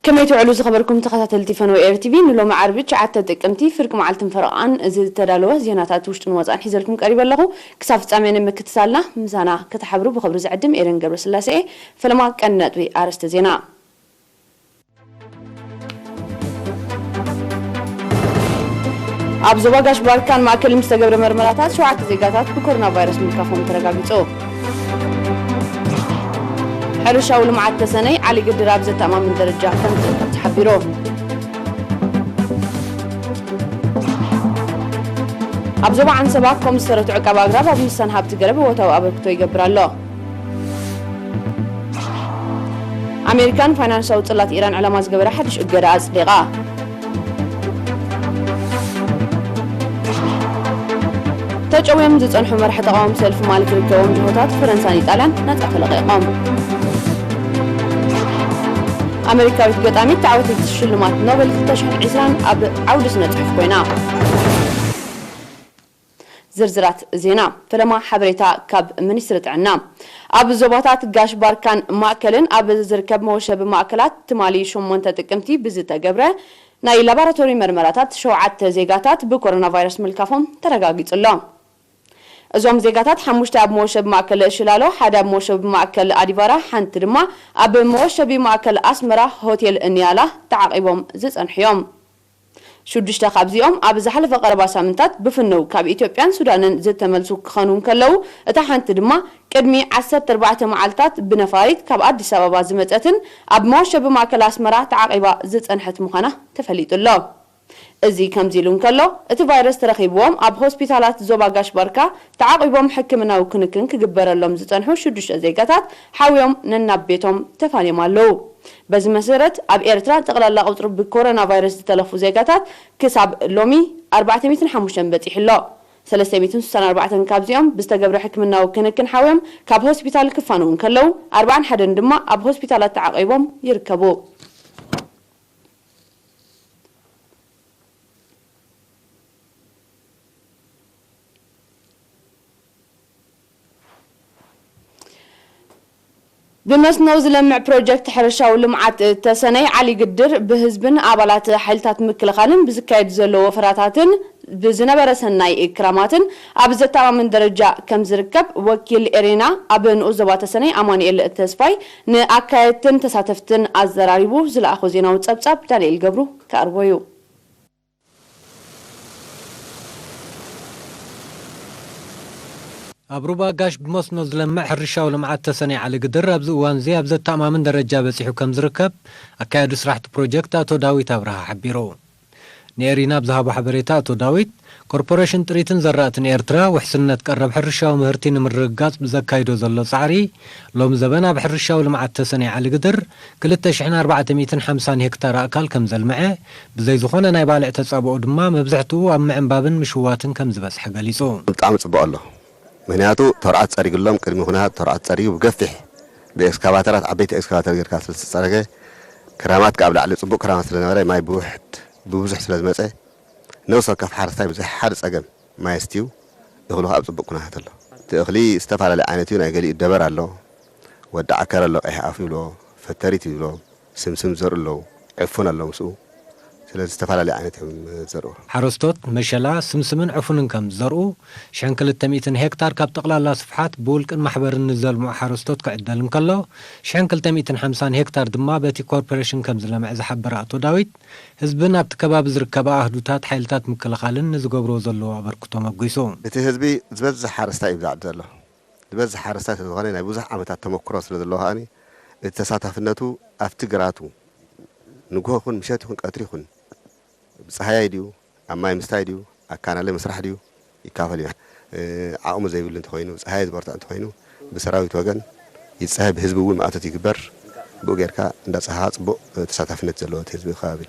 ከመይ ትውዕሉ ዝኸበርኩም ተኸታተልቲ ፈነወ ኤር ቲቪ? ንሎሚ ዓርቢ ትሽዓተ ጥቅምቲ ፍርቂ መዓልትን ፈረቓን ዝተዳለወ ዜናታት ውሽጥን ወጻእን ሒዘልኩም ቀሪበ ኣለኹ። ክሳብ ፍጻሜ ንምክትታልና ምሳና ከተሓብሩ ብኽብሪ ዝዕድም ኤደን ገብረስላሴ እየ። ፈለማ ቀንዲ ነጥቢ ኣርእስተ ዜና። ኣብ ዞባ ጋሽ ባርካን ማእከልን ብዝተገብረ መርመራታት ሸውዓተ ዜጋታት ብኮሮና ቫይረስ ምልካፎም ተረጋጊጹ። ሕርሻዊ ልምዓት ተሰነይ ዓሊ ግድር ኣብ ዘተኣማምን ደረጃ ከም ዝርከብ ተሓቢሩ። ኣብ ዞባ ዓንሰባ ኮም ዝተረቱ ዕቃብ ኣግራብ ኣብ ምስሳን ሃብቲ ገረብ እወታዊ ኣበርክቶ ይገብር ኣሎ። ኣሜሪካን ፋይናንሳዊ ጽላት ኢራን ዕላማ ዝገበረ ሓድሽ እገዳ ኣጽዲቓ። ተጨውዮም ዝጸንሑ መራሒ ተቓዋሚ ሰልፊ ማሊ ክርከቦም ጅሆታት ፈረንሳን ኢጣልያን ናጻ ተለቒቖም። ኣሜሪካዊት ገጣሚት ተዓወቲት ሽልማት ኖቤል ክልተ ሽሕን ዕስራን ኣብ ዓውዲ ስነ ጽሑፍ ኮይና። ዝርዝራት ዜና። ፈለማ ሓበሬታ ካብ ሚኒስትሪ ጥዕና። ኣብ ዞባታት ጋሽ ባርካን ማእከልን ኣብ ዝርከብ መወሸቢ ማእከላት ትማሊ ሸሞንተ ጥቅምቲ ብዝተገብረ ናይ ላቦራቶሪ መርመራታት ሸውዓተ ዜጋታት ብኮሮና ቫይረስ ምልካፎም ተረጋጊጹ ኣሎ። እዞም ዜጋታት ሓሙሽተ ኣብ መወሸቢ ማእከል ሽላሎ፣ ሓደ ኣብ መወሸቢ ማእከል ኣዲቫራ፣ ሓንቲ ድማ ኣብ መወሸቢ ማእከል ኣስመራ ሆቴል ኒያላ ተዓቒቦም ዝጸንሑ እዮም። ሽዱሽተ ካብዚኦም ኣብ ዝሓለፈ ቀረባ ሳምንታት ብፍነው ካብ ኢትዮጵያን ሱዳንን ዝተመልሱ ክኾኑ እንከለዉ፣ እታ ሓንቲ ድማ ቅድሚ ዓሰርተ ኣርባዕተ መዓልታት ብነፋሪት ካብ ኣዲስ ኣበባ ዝመጸትን ኣብ መወሸቢ ማእከል ኣስመራ ተዓቒባ ዝጸንሐት ምዃና ተፈሊጡ ኣሎ። እዚ ከምዚ ኢሉ እንከሎ፣ እቲ ቫይረስ ተረኺብዎም ኣብ ሆስፒታላት ዞባ ጋሽ ባርካ ተዓቒቦም ሕክምናዊ ክንክን ክግበረሎም ዝጸንሑ ሽዱሽተ ዜጋታት ሓውዮም ነናብ ቤቶም ተፋንዮም ኣለዉ። በዚ መሰረት፣ ኣብ ኤርትራ ጠቕላላ ቁጽሪ ብኮሮና ቫይረስ ዝተለፉ ዜጋታት ክሳብ ሎሚ ኣርባዕተ ሚእትን ሓሙሽተን በጺሑ ኣሎ። ሰለስተ ሚእትን ስሳን ኣርባዕተን ካብዚኦም ብዝተገብረ ሕክምናዊ ክንክን ሓውዮም ካብ ሆስፒታል ክፋነዉ እንከለዉ፣ ኣርባዓን ሓደን ድማ ኣብ ሆስፒታላት ተዓቒቦም ይርከቡ። ብመስኖ ዝለምዕ ፕሮጀክት ሕርሻዊ ልምዓት ተሰነይ ዓሊ ግድር ብህዝብን ኣባላት ሓይልታት ምክልኻልን ብዝካየድ ዘሎ ወፈራታትን ብዝነበረ ሰናይ ክራማትን ኣብ ዘተኣማምን ደረጃ ከም ዝርከብ ወኪል ኤሬና ኣብ ንኡስ ዞባ ተሰነይ ኣማኑኤል ተስፋይ ንኣካየድትን ተሳተፍትን ኣዘራሪቡ ዝለኣኾ ዜናዊ ጸብጻብ ዳንኤል ገብሩ ክቐርቦ እዩ። ኣብ ሩባ ጋሽ ብመስኖ ዝለምዕ ሕርሻዊ ልምዓት ተሰነይ ዓሊ ግድር ኣብዚ እዋን እዚ ኣብ ዘተኣማምን ደረጃ በጺሑ ከም ዝርከብ ኣካያዲ ስራሕቲ ፕሮጀክት ኣቶ ዳዊት ኣብርሃ ሓቢሩ። ንኤሪና ኣብ ዝሃቦ ሓበሬታ ኣቶ ዳዊት፣ ኮርፖሬሽን ጥሪትን ዘራእትን ኤርትራ ውሕስነት ቀረብ ሕርሻዊ ምህርቲ ንምርግጋጽ ብዘካይዶ ዘሎ ጻዕሪ፣ ሎሚ ዘበን ኣብ ሕርሻዊ ልምዓት ተሰነይ ዓሊ ግድር ክልተ ሽሕን ኣርባዕተ ሚእትን ሓምሳን ሄክታር ኣእካል ከም ዘልምዐ፣ ብዘይ ዝኾነ ናይ ባልዕ ተጻብኦ ድማ መብዝሕትኡ ኣብ ምዕንባብን ምሽዋትን ከም ዝበጽሐ ገሊጹ። ብጣዕሚ ጽቡቕ ኣሎ። ምኽንያቱ ተርዓት ጸሪግሎም፣ ቅድሚ ኩነታት ተርዓት ጸሪጉ ብገፊሕ ብኤክስካቫተራት፣ ዓበይቲ ኤክስካቫተር ጌርካ ስለ ዝተጸረገ፣ ክራማት ካብ ላዕሊ ጽቡቕ ክራማት ስለ ነበረ፣ ማይ ብውሕድ ብብዙሕ ስለ ዝመጸ፣ ነፍሲ ወከፍ ሓረስታይ ብዘይ ሓደ ጸገም ማይ ኣስትዩ፣ እኽሉ ኣብ ጽቡቕ ኩነታት ኣሎ። እቲ እኽሊ ዝተፈላለየ ዓይነት እዩ። ናይ ገሊኡ ደበር ኣሎ፣ ወዲ ዓከር ኣሎ፣ ቀይሕ ኣፍ ይብሎ፣ ፈተሪት ይብሎ፣ ስምስም ዝዘርኡ ኣለዉ፣ ዕፉን ኣሎ ምስኡ። ስለዚ ዝተፈላለየ ዓይነት እዮም ዝዘርኡ። ሓረስቶት መሸላ፣ ስምስምን ዕፉንን ከም ዝዘርኡ፣ ሽሕን ክልተ ሚእትን ሄክታር ካብ ጠቕላላ ስፍሓት ብውልቅን ማሕበርን ንዘልምዑ ሓረስቶት ክዕደል እንከሎ፣ ሽሕን ክልተ ሚእትን ሓምሳን ሄክታር ድማ በቲ ኮርፖሬሽን ከም ዝለምዐ ዝሓበረ ኣቶ ዳዊት፣ ህዝብን ኣብቲ ከባቢ ዝርከባ ኣህዱታት ሓይልታት ምክልኻልን ንዝገብርዎ ዘለዎ ኣበርክቶ መጒሱ። እቲ ህዝቢ ዝበዝሕ ሓረስታይ እዩ ብዛዕባ ዘሎ። ዝበዝሕ ሓረስታይ ስለ ዝኾነ ናይ ብዙሕ ዓመታት ተመክሮ ስለ ዘለዎ ከኣኒ እቲ ተሳታፍነቱ ኣብቲ ግራቱ ንግሆ ይኹን ምሸት ይኹን ቀትሪ ይኹን ብፀሃያይ ድዩ ኣብ ማይ ምስታይ ድዩ ኣብ ካናለ ምስራሕ ድዩ ይካፈል እዩ። እ፣ ዓቕሙ ዘይብሉ እንተኾይኑ፣ ፀሃይ ዝበርትዕ እንተኾይኑ፣ ብሰራዊት ወገን ይፀሃይ፣ ብህዝቢ እውን ማእቶት ይግበር። ብኡ ጌርካ እንዳፀሃኻ ፅቡቕ ተሳታፍነት ዘለዎ እቲ ህዝቢ ከባቢ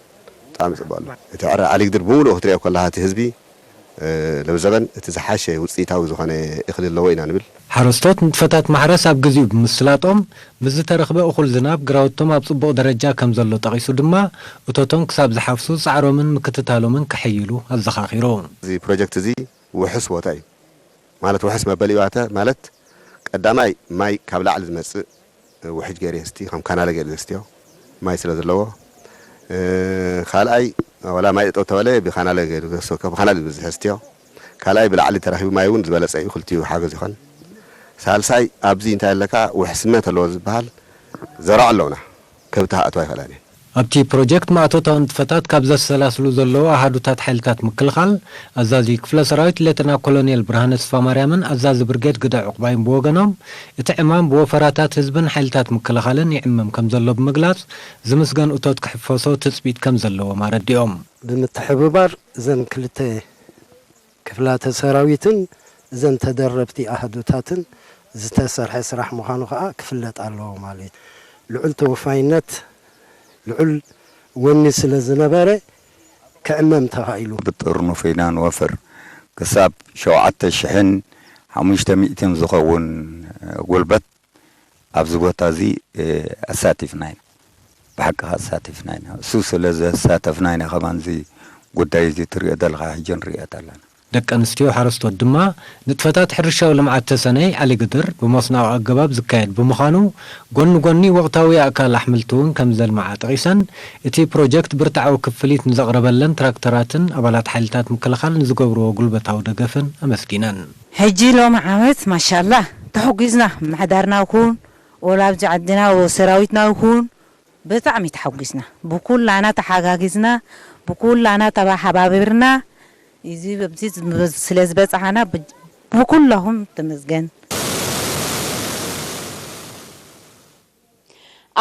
ብጣዕሚ ፅቡቕ ኣሎ። እቲ ዕረ ዓሊግድር ብምሉኡ ክትሪኦ ከለኻ እቲ ህዝቢ፣ እ፣ ሎሚ ዘበን እቲ ዝሓሸ ውፅኢታዊ ዝኾነ እኽሊ ኣለዎ ኢና ንብል። ሓረስቶት ንጥፈታት ማሕረስ ኣብ ግዚኡ ብምስላጦም፣ ምስ ዝተረኽበ እኹል ዝናብ ግራውቶም ኣብ ጽቡቕ ደረጃ ከም ዘሎ ጠቒሱ ድማ፣ እቶቶም ክሳብ ዝሓፍሱ ጻዕሮምን ምክትታሎምን ከሐይሉ ኣዘኻኺሩ። እዚ ፕሮጀክት እዚ ውሑስ ቦታ እዩ። ማለት ውሑስ መበሊ ዋተ ማለት ቀዳማይ ማይ ካብ ላዕሊ ዝመጽእ ውሕጅ ገይሩ የስቲ፣ ከም ካናለ ገይሩ ዘስትዮ ማይ ስለ ዘለዎ፣ እ፣ ካልኣይ፣ ዋላ ማይ ጠጠው ተበለ ብካናለ ገይሩ ዘሰከ፣ ብካናል ዝበዝሕ ዝስትዮ። ካልኣይ፣ ብላዕሊ ተረኺቡ ማይ እውን ዝበለጸ እዩ፣ ክልቲኡ ሓገዝ ይኾን። ሳልሳይ፣ ኣብዚ እንታይ ኣለካ፣ ውሕስነት ኣለዎ ዝበሃል ዘርዖ ኣለውና። ከብቲ ክኣትዋ ኣይኽእላን እየን። ኣብቲ ፕሮጀክት ማእቶታዊ ንጥፈታት ካብ ዘሰላስሉ ዘለዉ ኣሃዱታት ሓይልታት ምክልኻል፣ ኣዛዚ ክፍለ ሰራዊት ሌተና ኮሎኔል ብርሃነ ተስፋማርያምን ኣዛዚ ብርጌድ ግደ ዕቑባይን ብወገኖም፣ እቲ ዕማም ብወፈራታት ህዝብን ሓይልታት ምክልኻልን ይዕመም ከም ዘሎ ብምግላጽ፣ ዝምስገን እቶት ክሕፈሶ ትጽቢት ከም ዘለዎም ኣረዲኦም። ብምትሕብባር እዘን ክልተ ክፍላተ ሰራዊትን እዘን ተደረብቲ ኣሃዱታትን ዝተሰርሐ ስራሕ ምዃኑ ከኣ ክፍለጥ ኣለዎ ማለት እዩ። ልዑል ተወፋይነት፣ ልዑል ወኒ ስለ ዝነበረ ክዕመም ተኻኢሉ። ብጥርኑፍ ኢና ንወፍር። ክሳብ ሸውዓተ ሽሕን ሓሙሽተ ሚእትን ዝኸውን ጉልበት ኣብዚ ቦታ እዚ፣ እ፣ ኣሳቲፍና ኢና። ብሓቂ ከኣ ኣሳቲፍና ኢና። እሱ ስለ ዘሳተፍና ኢና ከማን እዚ ጉዳይ እዚ ትሪኦ ዘለኻ ሕጂ ንሪኦ ዘለና። ደቂ ኣንስትዮ ሓረስቶት ድማ ንጥፈታት ሕርሻዊ ልምዓት ተሰነይ ዓሊግድር ብመስኖኣዊ ኣገባብ ዝካየድ ብምዃኑ፣ ጎኒ ጎኒ ወቕታዊ ኣእካል ኣሕምልቲ እውን ከም ዘልምዓ ጠቒሰን፣ እቲ ፕሮጀክት ብርትዓዊ ክፍሊት ንዘቕረበለን ትራክተራትን ኣባላት ሓይልታት ምክልኻል ንዝገብርዎ ጉልበታዊ ደገፍን ኣመስጊነን። ሕጂ ሎሚ ዓመት ማሻላ ተሐጒዝና፣ ምሕዳርና ይኹን ወላ ኣብዚ ዓድና ሰራዊትና ይኹን ብጣዕሚ ተሐጒዝና። ብኩላና ተሓጋጊዝና፣ ብኩላና ተባሓባቢርና፣ እዚ ኣብዚ ስለ ዝበጻሓና ብ-፣ ብኩላኹም ተመስገን።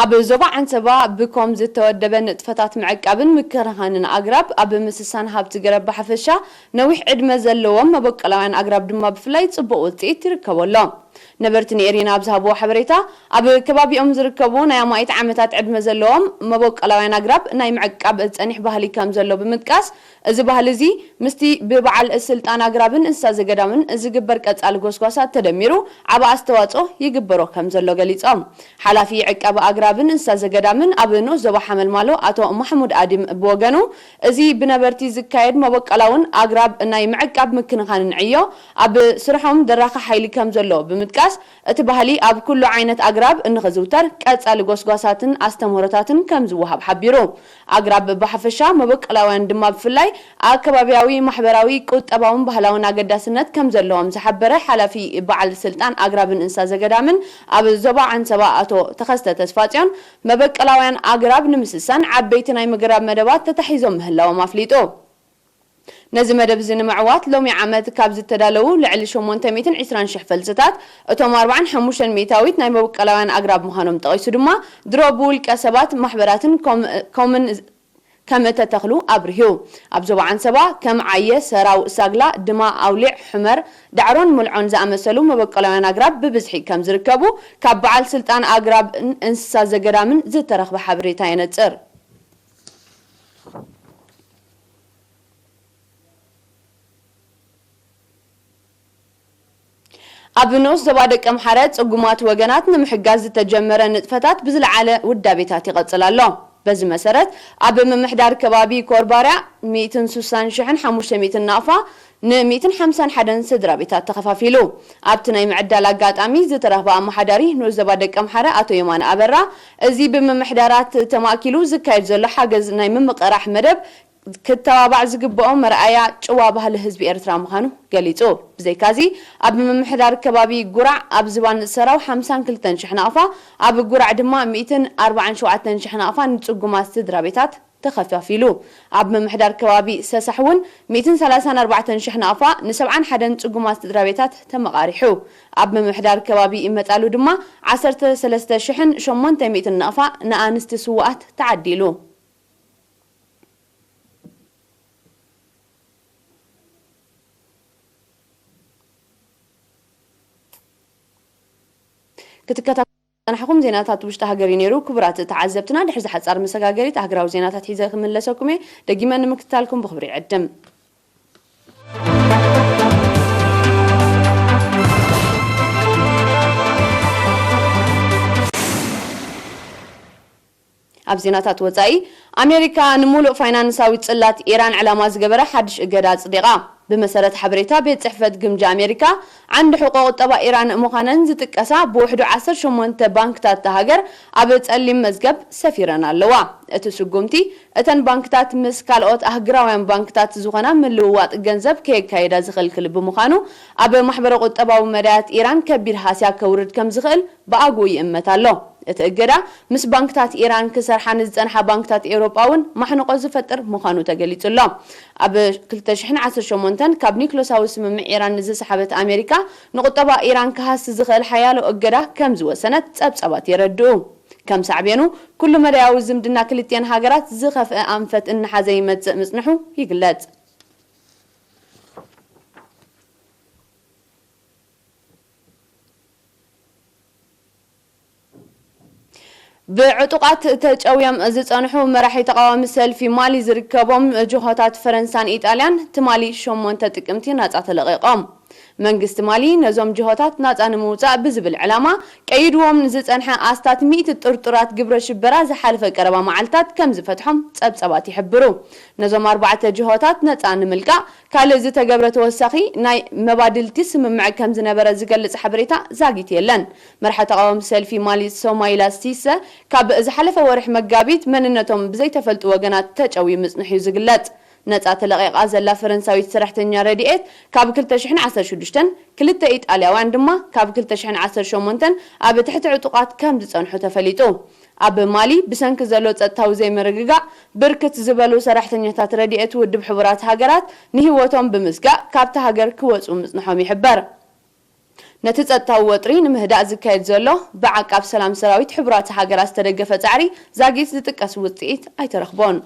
ኣብ ዞባ ዓንሰባ ብኮም ዝተወደበ ንጥፈታት ምዕቃብን ምክርኻንን ኣግራብ ኣብ ምስሳን ሃብቲ ገረብ ብሓፈሻ ነዊሕ ዕድመ ዘለዎም መበቆላውያን ኣግራብ ድማ ብፍላይ ጽቡቕ ውጽኢት ይርከቦ ኣሎ። ነበርቲ ንኤሪና ኣብ ዝሃብዎ ሓበሬታ፣ ኣብ ከባቢኦም ዝርከቡ ናይ ኣማኢት ዓመታት ዕድመ ዘለዎም መበቆላውያን ኣግራብ ናይ ምዕቃብ ጸኒሕ ባህሊ ከም ዘሎ ብምጥቃስ፣ እዚ ባህሊ እዚ ምስቲ ብበዓል ስልጣን ኣግራብን እንስሳ ዘገዳምን ዝግበር ቀጻሊ ጎስጓሳት ተደሚሩ ዓቢ ኣስተዋጽኦ ይግበሮ ከም ዘሎ ገሊጾም። ሓላፊ ዕቃበ ኣግራብን እንስሳ ዘገዳምን ኣብ ንኡስ ዞባ ሓመልማሎ ኣቶ ማሕሙድ ኣድም ብወገኑ፣ እዚ ብነበርቲ ዝካየድ መበቆላውን ኣግራብ ናይ ምዕቃብ ምክንኻንን ዕዮ ኣብ ስርሖም ደራኺ ሓይሊ ከም ዘሎ ብምጥቃስ፣ እቲ ባህሊ ኣብ ኩሉ ዓይነት ኣግራብ እንክዝውተር ቀጻሊ ጎስጓሳትን ኣስተምህሮታትን ከም ዝወሃብ ሓቢሩ። ኣግራብ ብሓፈሻ መበቆላውያን ድማ ብፍላይ ኣከባብያዊ፣ ማሕበራዊ፣ ቁጠባውን ባህላውን ኣገዳስነት ከም ዘለዎም ዝሓበረ ሓላፊ በዓል ስልጣን ኣግራብን እንስሳ ዘገዳምን ኣብ ዞባ ዓንሰባ ኣቶ ተኸስተ ተስፋጽዮን፣ መበቆላውያን ኣግራብ ንምስሳን ዓበይቲ ናይ ምግራብ መደባት ተታሒዞም ምህላዎም ኣፍሊጡ። ነዚ መደብ እዚ ንምዕዋት ሎሚ ዓመት ካብ ዝተዳለዉ ልዕሊ ሸሞንተ ሚእትን ዕስራን ሽሕ ፈልስታት፣ እቶም ኣርባዓን ሓሙሽተን ሚእታዊት ናይ መበቆላውያን ኣግራብ ምዃኖም ጠቒሱ ድማ፣ ድሮ ብውልቀ ሰባት፣ ማሕበራትን ኮም-፣ ኮምን ከም እተተኽሉ ኣብሪሁ። ኣብ ዞባ ዓንሰባ ከም ዓየ፣ ሰራው፣ ሳግላ፣ ድማ፣ ኣውሊዕ፣ ሑመር፣ ዳዕሮን ሙልዖን ዝኣመሰሉ መበቆላውያን ኣግራብ ብብዝሒ ከም ዝርከቡ ካብ በዓል ስልጣን ኣግራብን እንስሳ ዘገዳምን ዝተረኽበ ሓበሬታ የነጽር። ኣብ ንኡስ ዞባ ደቀምሓረ ጽጉማት ወገናት ንምሕጋዝ ዝተጀመረ ንጥፈታት ብዝለዓለ ውዳቤታት ይቐጽል ኣሎ። በዚ መሰረት፣ ኣብ ምምሕዳር ከባቢ ኮርባርያ ሚእትን ስሳን ሽሕን ሓሙሽተ ሚእትን ናቕፋ ንሚእትን ሓምሳን ሓደን ስድራ ቤታት ተኸፋፊሉ። ኣብቲ ናይ ምዕዳል ኣጋጣሚ ዝተረኽበ ኣመሓዳሪ ንኡስ ዞባ ደቀምሓረ ኣቶ የማነ ኣበራ፣ እዚ ብምምሕዳራት ተማእኪሉ ዝካየድ ዘሎ ሓገዝ ናይ ምምቕራሕ መደብ ክተባባዕ ዝግብኦ መርኣያ ጭዋ ባህሊ ህዝቢ ኤርትራ ምዃኑ ገሊጹ። ብዘይካዚ፣ ኣብ ምምሕዳር ከባቢ ጉራዕ ኣብ ዝባን ሰራው ሓምሳን ክልተን ሽሕ ናቕፋ፣ ኣብ ጉራዕ ድማ ሚእትን ኣርባዓን ሸውዓተን ሽሕ ናቕፋ ንጽጉማት ስድራ ቤታት ተኸፋፊሉ። ኣብ ምምሕዳር ከባቢ ሰሳሕ እውን ሚእትን ሰላሳን ኣርባዕተን ሽሕ ናቕፋ ንሰብዓን ሓደን ጽጉማት ስድራ ቤታት ተመቓሪሑ። ኣብ ምምሕዳር ከባቢ ይመጻሉ ድማ ዓሰርተ ሰለስተ ሽሕን ሸሞንተ ሚእትን ናቕፋ ንኣንስቲ ስዉኣት ተዓዲሉ። ክትከታተሉ ዝጸናሕኩም ዜናታት ውሽጢ ሃገር እዩ ነይሩ። ክቡራት ተዓዘብትና፣ ድሕሪ እዚ ሓጻር መሰጋገሪት ሃገራዊ ዜናታት ሒዘ ክምለሰኩም እየ። ደጊመ ንምክትታልኩም ብኽብሪ ይዕድም። ኣብ ዜናታት ወጻኢ፣ ኣሜሪካ ንምሉእ ፋይናንሳዊ ጽላት ኢራን ዕላማ ዝገበረ ሓድሽ እገዳ ኣጽዲቓ። ብመሰረት ሓበሬታ ቤት ጽሕፈት ግምጃ ኣሜሪካ፣ ዓንዲ ሕቆ ቁጠባ ኢራን ምዃነን ዝጥቀሳ ብውሕዱ ዓሰርተ ሸሞንተ ባንክታት እታ ሃገር ኣብ ጸሊም መዝገብ ሰፊረን ኣለዋ። እቲ ስጉምቲ፣ እተን ባንክታት ምስ ካልኦት ኣህግራውያን ባንክታት ዝኾና ምልውዋጥ ገንዘብ ከየካየዳ ዝኸልክል ብምዃኑ፣ ኣብ ማሕበረ ቁጠባዊ መዳያት ኢራን ከቢድ ሃስያ ከውርድ ከም ዝኽእል ብኣግኡ ይእመት ኣሎ። እቲ እገዳ፣ ምስ ባንክታት ኢራን ክሰርሓ ንዝጸንሓ ባንክታት ኤውሮጳ እውን ማሕንቖ ዝፈጥር ምዃኑ ተገሊጹ ኣሎ። ኣብ ክልተ ሽሕን ዓሰርተ ሸሞንተን ካብ ኒክሎሳዊ ስምምዕ ኢራን ንዝሰሓበት ኣሜሪካ፣ ንቁጠባ ኢራን ክሃሲ ዝኽእል ሓያሎ እገዳ ከም ዝወሰነት ጸብጻባት የረድኡ። ከም ሳዕቤኑ፣ ኩሉ መዳያዊ ዝምድና ክልቲኤን ሃገራት ዝኸፍአ ኣንፈት እናሓዘ ይመጽእ ምጽንሑ ይግለጽ። ብዕጡቓት ተጨውዮም ዝጸንሑ መራሒ ተቓዋሚ ሰልፊ ማሊ ዝርከቦም ጅሆታት ፈረንሳን ኢጣልያን ትማሊ ሸሞንተ ጥቅምቲ ናጻ ተለቒቖም። መንግስቲ ማሊ ነዞም ጅሆታት ናጻ ንምውጻእ ብዝብል ዕላማ ቀይድዎም ንዝጸንሐ ኣስታት ሚእቲ ጥርጡራት ግብረ ሽበራ ዝሓለፈ ቀረባ መዓልታት ከም ዝፈትሖም ጸብጸባት ይሕብሩ። ነዞም ኣርባዕተ ጅሆታት ነጻ ንምልቃቕ ካልእ ዝተገብረ ተወሳኺ ናይ መባድልቲ ስምምዕ ከም ዝነበረ ዝገልጽ ሓበሬታ ዛጊት የለን። መራሒ ተቓዋሚ ሰልፊ ማሊ ሶማይላ ሲሰ ካብ ዝሓለፈ ወርሒ መጋቢት መንነቶም ብዘይተፈልጡ ወገናት ተጨውዩ ምጽንሑ እዩ ዝግለጽ። ነጻ ተለቒቓ ዘላ ፈረንሳዊት ሰራሕተኛ ረድኤት ካብ ክልተ ሽሕን ዓሰርተ ሽዱሽተን፣ ክልተ ኢጣልያውያን ድማ ካብ ክልተ ሽሕን ዓሰርተ ሸሞንተን ኣብ ትሕቲ ዕጡቓት ከም ዝጸንሑ ተፈሊጡ። ኣብ ማሊ ብሰንኪ ዘሎ ጸጥታዊ ዘይምርግጋእ፣ ብርክት ዝበሉ ሰራሕተኛታት ረድኤት ውድብ ሕቡራት ሃገራት ንህይወቶም ብምስጋእ ካብታ ሃገር ክወጹ ምጽንሖም ይሕበር። ነቲ ጸጥታዊ ወጥሪ ንምህዳእ ዝካየድ ዘሎ ብዓቃብ ሰላም ሰራዊት ሕቡራት ሃገራት ዝተደገፈ ጻዕሪ ዛጊት ዝጥቀስ ውጽኢት ኣይተረኽቦን።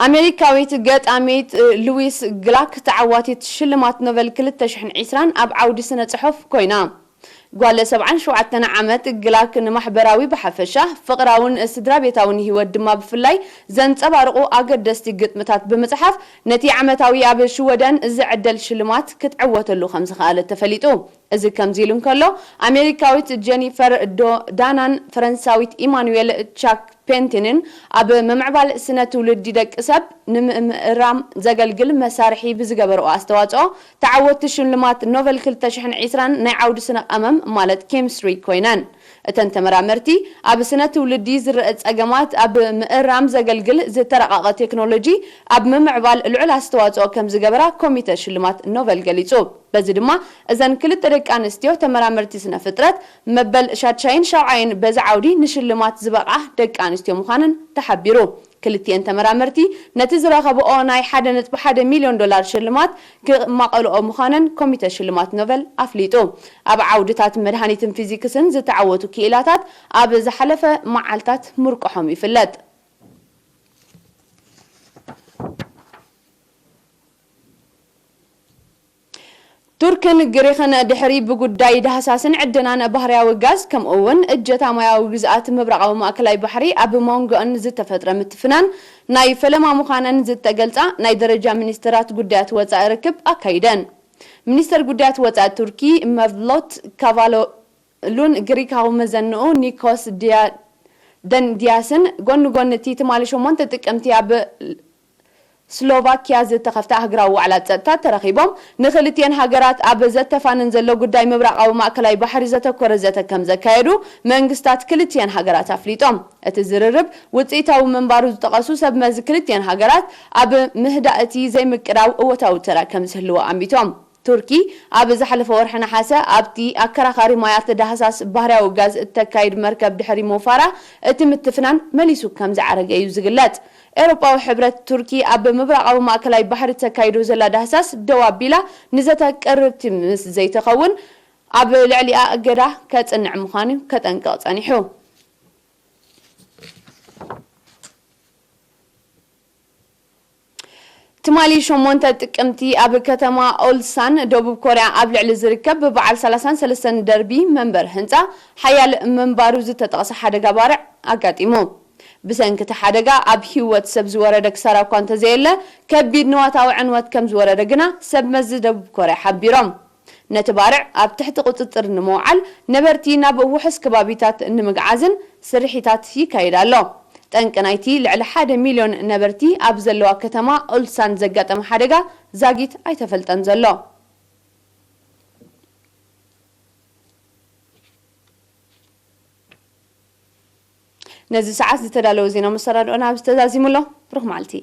ኣሜሪካዊት ገጣሚት ሉዊስ ግላክ ተዓዋቲት ሽልማት ኖበል ክልተ ሽሕን ዕስራን ኣብ ዓውዲ ስነ ጽሑፍ ኮይና። ጓለ ሰብዓን ሸውዓተን ዓመት ግላክ ንማሕበራዊ ብሓፈሻ፣ ፍቕራውን ስድራ ቤታውን ህይወት ድማ ብፍላይ ዘንጸባርቑ ኣገደስቲ ግጥምታት ብምጽሓፍ፣ ነቲ ዓመታዊ ኣብ ሽወደን ዝዕደል ሽልማት ክትዕወተሉ ከም ዝኸኣለት ተፈሊጡ። እዚ ከምዚ ኢሉ እንከሎ፣ ኣሜሪካዊት ጀኒፈር ዶ-፣ ዳናን ፈረንሳዊት ኢማኑዌል ቻክ ፔንቲንን ኣብ ምምዕባል ስነ ትውልዲ ደቂ ሰብ ንምእራም ዘገልግል መሳርሒ ብዝገበርኦ ኣስተዋጽኦ፣ ተዓወትቲ ሽልማት ኖቨል ክልተ ሽሕን ዕስራን ናይ ዓውዲ ስነ ቀመም ማለት ኬሚስትሪ ኮይነን። እተን ተመራመርቲ፣ ኣብ ስነ ትውልዲ ዝረአ ጸገማት ኣብ ምእራም ዘገልግል ዝተረቓቐ ቴክኖሎጂ ኣብ ምምዕባል ልዑል ኣስተዋጽኦ ከም ዝገበራ ኮሚተ ሽልማት ኖቨል ገሊጹ። በዚ ድማ፣ እዘን ክልተ ደቂ ኣንስትዮ ተመራመርቲ ስነ ፍጥረት፣ መበል ሻድሻይን ሻውዓይን በዚ ዓውዲ ንሽልማት ዝበቕዓ ደቂ ኣንስትዮ ምዃነን ተሓቢሩ። ክልቲኤን ተመራመርቲ፣ ነቲ ዝረኸብኦ ናይ ሓደ ነጥቢ ሓደ ሚልዮን ዶላር ሽልማት ክማቐልኦ ምዃነን ኮሚተ ሽልማት ኖቨል ኣፍሊጡ። ኣብ ዓውድታት መድሃኒትን ፊዚክስን ዝተዓወቱ ክኢላታት ኣብ ዝሓለፈ መዓልታት ምርቆሖም ይፍለጥ። ቱርክን ግሪኽን ድሕሪ ብጉዳይ ዳህሳስን ዕደናን ባህርያዊ ጋዝ፣ ከምኡ እውን እጀታ ማያዊ ግዝኣት ምብራቓዊ ማእከላይ ባሕሪ ኣብ መንጎኣን ዝተፈጥረ ምትፍናን ናይ ፈለማ ምዃነን ዝተገልጻ ናይ ደረጃ ሚኒስትራት ጉዳያት ወጻኢ ርክብ ኣካይደን። ሚኒስተር ጉዳያት ወጻኢ ቱርኪ መቭሎት ካቫሎሉን ግሪካዊ መዘንኡ ኒኮስ ዲያ-፣ ደንዲያስን ጎኒ ጎኒ እቲ ትማሊ ሸሞንተ ጥቅምቲ ኣብ ስሎቫኪያ ዝተኸፍተ ኣህጉራዊ ዋዕላ ጸጥታ ተረኺቦም፣ ንክልቲኤን ሃገራት ኣብ ዘተፋንን ዘሎ ጉዳይ ምብራቓዊ ማእከላይ ባሕሪ ዘተኮረ ዘተ ከም ዘካየዱ መንግስታት ክልቲኤን ሃገራት ኣፍሊጦም። እቲ ዝርርብ ውጽኢታዊ ምንባሩ ዝጠቐሱ ሰብ መዚ ክልቲኤን ሃገራት፣ ኣብ ምህዳእ እቲ ዘይምቅዳው እወታዊ ተራ ከም ዝህልዎ ኣሚቶም። ቱርኪ ኣብ ዝሓለፈ ወርሒ ነሓሰ ኣብቲ ኣከራኻሪ ማያት ዳህሳስ ባህርያዊ ጋዝ እተካይድ መርከብ ድሕሪ ምውፋራ፣ እቲ ምትፍናን መሊሱ ከም ዝዓረገ እዩ ዝግለጽ። ኤውሮጳዊ ሕብረት፣ ቱርኪ ኣብ ምብራቓዊ ማእከላይ ባሕሪ ተካይዶ ዘላ ዳህሳስ ደው ኣቢላ ንዘተ ቅርብቲ ምስ ዘይትኸውን፣ ኣብ ልዕሊኣ እገዳ ከጽንዕ ምዃኑ ከጠንቅቕ ጸኒሑ። ትማሊ ሸሞንተ ጥቅምቲ ኣብ ከተማ ኦልሳን ደቡብ ኮርያ ኣብ ልዕሊ ዝርከብ ብበዓል ሰላሳን ሰለስተን ደርቢ መንበር ህንጻ ሓያል ምንባሩ ዝተጠቕሰ ሓደጋ ባርዕ ኣጋጢሙ። ብሰንኪ እቲ ሓደጋ ኣብ ህይወት ሰብ ዝወረደ ክሳራ እኳ እንተዘየለ፣ ከቢድ ንዋታዊ ዕንወት ከም ዝወረደ ግና ሰብ መዚ ደቡብ ኮርያ ሓቢሮም። ነቲ ባርዕ ኣብ ትሕቲ ቁጽጽር ንምውዓል ነበርቲ ናብ ውሑስ ከባቢታት ንምግዓዝን ስርሒታት ይካየድ ኣሎ። ጠንቂ ናይቲ ልዕሊ ሓደ ሚልዮን ነበርቲ ኣብ ዘለዋ ከተማ ኡልሳን ዘጋጠመ ሓደጋ ዛጊት ኣይተፈልጠን ዘሎ። ነዚ ሰዓት ዝተዳለወ ዜና መሰናድኦና ኣብዚ ተዛዚሙ ኣሎ። ብሩኽ መዓልቲ።